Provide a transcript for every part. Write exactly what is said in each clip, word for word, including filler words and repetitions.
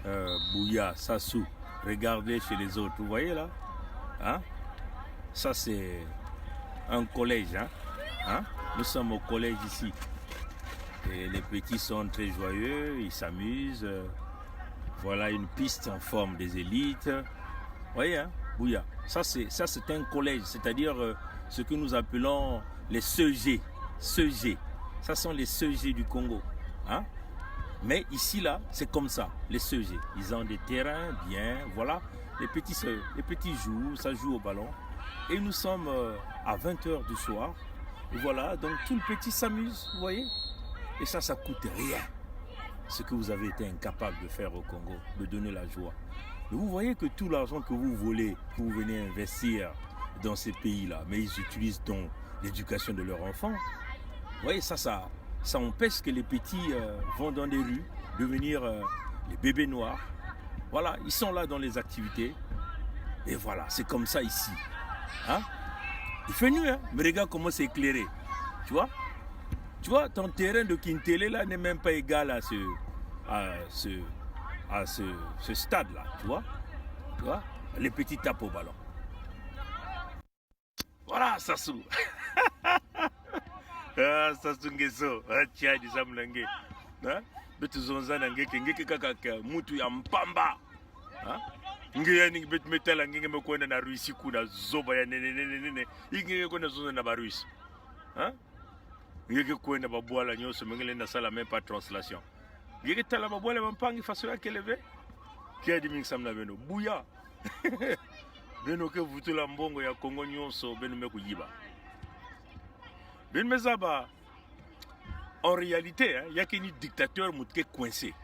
Euh, Bouya, Sassou, regardez chez les autres, vous voyez là ? Hein ? Ça c'est un collège, hein ? Hein ? Nous sommes au collège ici. Et les petits sont très joyeux, ils s'amusent. Euh, voilà une piste en forme des élytres. Vous voyez, hein ? Bouya, ça c'est, ça c'est un collège, c'est-à-dire, euh, ce que nous appelons les C G. C G. Ça sont les C G du Congo. Hein ? Mais ici, là, c'est comme ça, les C G. Ils ont des terrains, bien, voilà. Les petits, se- les petits jouent, ça joue au ballon. Et nous sommes, euh, à vingt heures du soir. Et voilà, donc tout le petit s'amuse, vous voyez. Et ça, ça coûte rien. Ce que vous avez été incapable de faire au Congo, de donner la joie. Mais vous voyez que tout l'argent que vous volez, que vous venez investir dans ces pays-là, mais ils utilisent dans l'éducation de leurs enfants. Vous voyez, ça, ça, ça empêche que les petits, euh, vont dans les rues, devenir, euh, les bébés noirs. Voilà, ils sont là dans les activités. Et voilà, c'est comme ça ici. Hein ? Il fait nuit, hein ? Mais regarde comment c'est éclairé. Tu vois ? Tu vois, ton terrain de Kintele là n'est même pas égal à ce, à ce, à ce, ce stade-là, tu vois ? Tu vois ? Les petits tapent au ballon. Voilà, Sassou. Ah, Sassou Nguesso. Ah, tiens, dis ça, mon nge. Hein ? Beto zonza na nge ke, nge ke kaka ke, mutu ya mpamba. Hein ? Nge yandi beto me tala nge, nge me kwenda na Russie kuna, zoba ya nene, nene, nene. Nge ke kwenda zonza na ba Russes. Hein ? Nge ke kwenda, babwala nyonso, me nge lenda sala même pas translation. Nge ke tala babwala bampangi faso ya kele ve. Kiadi mi ngi sam na beno. Bouya. Beno ke vutula mbongo ya Congo nyonso, beno me kuyiba. Beno me zaba, en réalité, hein, ya ke ni dictateur, mutu ke coincé.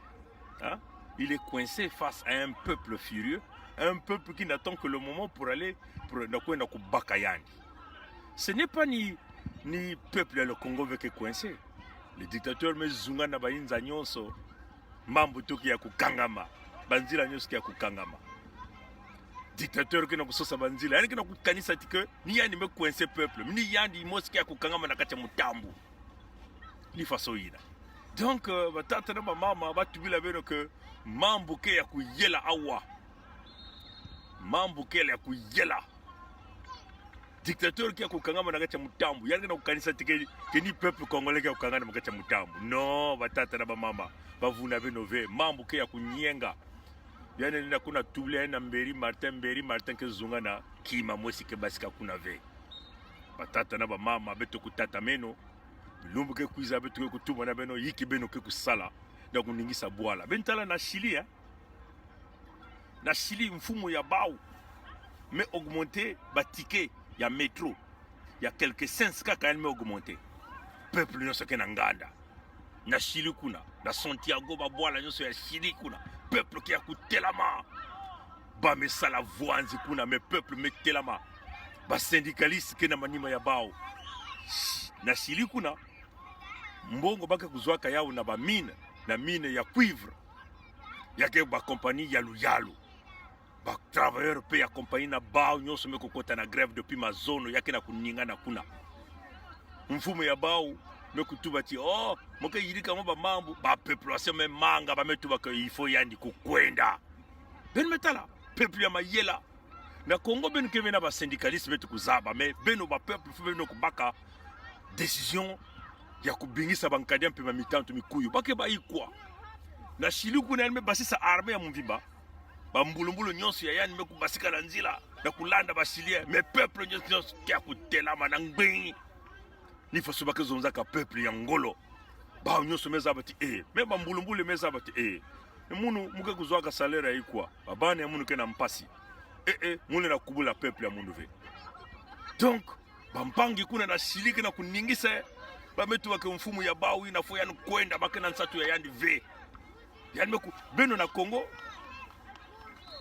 Hein ? Il est coincé face à un peuple furieux, un peuple qui n'attend que le moment pour aller, pour, na kwenda kubaka yandi. Ce n'est pas ni, ni peuple ya le Congo ve ke coincé. Le dictateur me zunga na bayinza nyonso, mambu to ke ya kukangama, banzila nyonso ke ya kukangama. Dictateur ke na kusosa banzila, yandi ke na kukanisa ti ke ni yandi me coincé peuple, ni yandi mosi ke ya kukangama na kati ya mutambu. Ni faso yina. Donc, euh, batata na bamama, batubila beno ke mambu ke ya kuyela awa. Mambu ke ya kuyela. Dictateur ke ya kukangama na kati ya mutambu. Yandi ke na kukanisa ti ke, ke ni peuple congolais ke ya kukangama na kati ya mutambu. Non, batata na bamama, bavuna beno ve. Mambu ke ya kunyenga. Yandi lenda kuna tubila yandi na Mberi Martin, Mberi Martin ke zunga na kima mosi ke basika kuna ve. Batata na bamama, beto kutatameno. Bilumbu ke kwiza, beto ke kutuma na beno, yinki beno ke kusala na kuningisa bwala. Beno tala na Chili, hein ? Na Chili, mfumu ya bau me augmenter ba ticket ya métro. Ya quelques cents kaka yandi me augmenter. Peuple nyonso ke na nganda. Na Chili kuna, na Santiago, babwala nyonso ya Chili kuna, peuple ke ya kutelama. Ba me sala vwanzi kuna, mais peuple me telama. Ba syndicalistes ke na manima ya bau. Na Chili kuna, mbongo ba ke kuzwaka yau na ba mines, na mines ya cuivre. Ya ke ba compagnie yalu yalu. Ba travailleurs pe ya compagnie na bau nyonso me kukota na grève depuis mazono, ya ke na kuningana kuna. Mfumu ya bau me kutuba ti, oh, mo ke yirika mwa ba mambu, ba peuple wase me manga, ba me tuba ke il faut yandi kukwenda. Beno me tala, peuple ya mayela. Na Congo beno ke ve na ba syndicalistes beto kuzaba, mais beno ba peuple faut beno kubaka décision ya kubingisa ba nkadi ya mpemba, mitantu, mikuyu. Ba ke bayi kwa. Na Chili kuna yandi me basisa armée ya mvimba. Ba mbulumbulu nyonso ya yandi me kubasika na nzila na kulanda ba Chiliens, mais peuple nyonso, nyonso ke ya kutelama na ngbengi. Ni faso ba ke zonzaka peuple ya ngolo. Bau nyonso me zaba ti, eh, même ba mbulumbulu me zaba ti, eh, munu mu ke kuzwaka salaire ya ikwa. Ba bana ya munu ke na mpasi. Eh, eh, mu lenda kubula peuple ya munu ve. Donc, bampangi kuna na Chili ke na kuningisa, ba me tuba ke mfumu ya bau yina faut yandi kwenda, ba ke na nsatu ya yandi ve. Yandi me ku-, beno na Congo,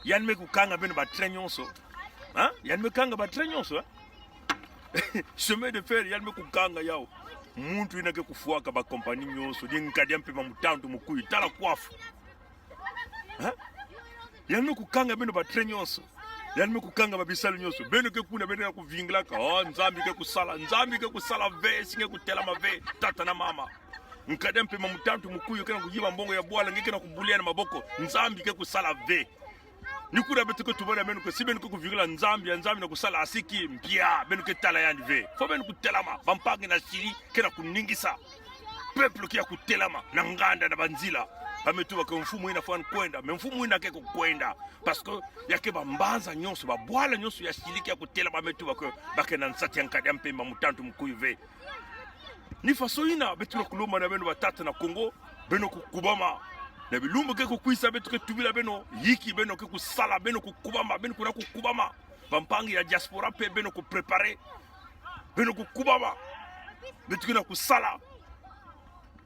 yandi me kukanga beno ba train nyonso. Hein ? Yandi me kanga ba train nyonso, hein ? Chemin de fer, yandi me kukanga yau. Muntu yina ke kufwaka ba compagnie nyonso, di nkadi ya mpemba, mutantu, mukuyu, tala kwafu. Hein ? Yandi me kukanga beno ba train nyonso. Yandi me kukanga ba bisalu nyonso. Beno ke kuna, beno ke na kuvingilaka, oh, Nzambi ke kusala, Nzambi ke kusala ve, si nge kutelama ve, tata na mama. Nkadi a mpemba mutantu mukuyu ke na kuyiba mbongo ya bwala, nge ke na kubulia na maboko. Nzambi ke kusala ve. Ni kuna beto ke tuba na beno que si beno ke kuvingila Nzambi, ya Nzambi na kusala asiki, mpia, beno ke tala yandi ve. Faut beno kutelama, bampangi na Chili ke na kuningisa. Peuple ke ya kutelama na nganda na banzila. Ba me tuba que mfumu yina fwani kwenda, mais mfumu yina ke kukwenda. Parce que ya ke bambanza nyonso, babwala nyonso ya Chili ke ya kutelama, ba me tuba que ba ke na nsatu ya nkadi a mpemba mutantu mukuyu ve. Ni façon yina beto ke na kulomba na beno batata na Congo, beno kukubama. Na bilumbu ke kukwisa beto ke tubila beno, yiki beno ke kusala, beno kukubama, beno kuna kukubama. Bampangi ya diaspora mpe beno kupréparer. Beno kukubama. Beto ke na kusala.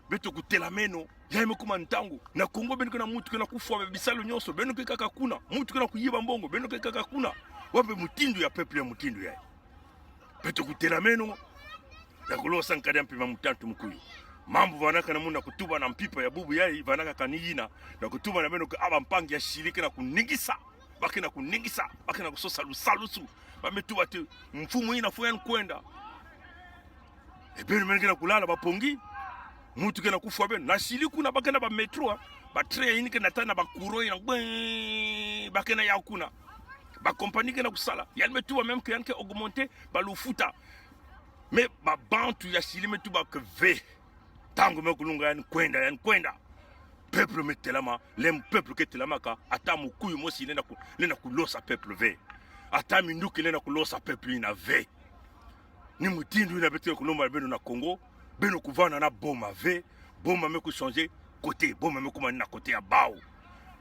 Beto kutelameno. Ya me kuma ntangu. Na Congo beno ke na muntu ke na kufwa, bisalu nyonso. Beno ke kaka kuna. Muntu ke na kuyiba mbongo. Beno ke kaka kuna. Wapi mutindu ya peuple ya mutindu yayi? Beto kutelameno, na kulosa nkadi a mpemba mutantu mukuyu. Mambu vanaka na muna kutuba na mpimpa ya bubu yayi, vanaka kani yina, na kutuba na beno que a bampangi ya Chili ke na kuningisa, ba ke na kuningisa, ba ke na kusosa lusalusu. Ba me tuba ti mfumu yina fwani kwenda. E beno mena ke na kulala bapongi. Muntu ke na kufwa beno. Na Chili kuna ba ke na ba métro, a. Ba train yina ke na tana ba courant yina, bwe, ba ke na ya kuna. Ba compagnie ke na kusala. Yandi me tuba même que yandi ke augmenter balufuta. Mais babantu ya Chili me tuba que ve. Ntangu me kulunga yandi kwenda, yandi kwenda. Peuple me telama, le peuple ke telamaka, ata mukuyu mosi lenda ku-, lenda kulosa peuple ve. Ata minduki lenda kulosa peuple yina ve. Ni mutindu yina beto ke kulomba beno na Congo, beno kuvanda na boma ve, boma me kuchanger côté, boma me kuma na côté ya bawu.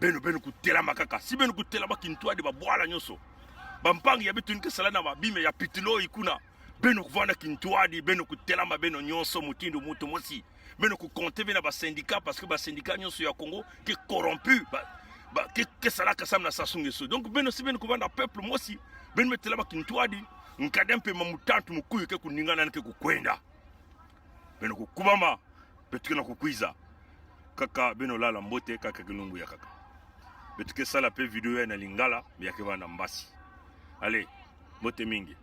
Beno, beno kutelama kaka, si beno kutelama kintwadi babwala nyonso. Bampangi ya beto yina ke sala na babima ya pitilo yi kuna. Beno kuvanda kintwadi, beno kutelama beno nyonso mutindu muntu mosi. Beno kucompter ve na ba syndicat, parce que ba syndicat nyonso ya Congo ke corrompu, ba, ba, ke, ke salaka samu na Sassou Nguesso. Donc beno si beno kuvanda peuple mosi, beno me telama kintwadi, nkadi a mpemba mutantu mukuyu ke kuningana, yandi ke kukwenda. Beno kukubama, beto ke na kukwiza. Kaka beno lala mbote, kaka kilumbu ya nkaka. Beto ke sala mpe vidéo yayi na Lingala, mais ya ke vanda mbasi. Allez, mbote mingi.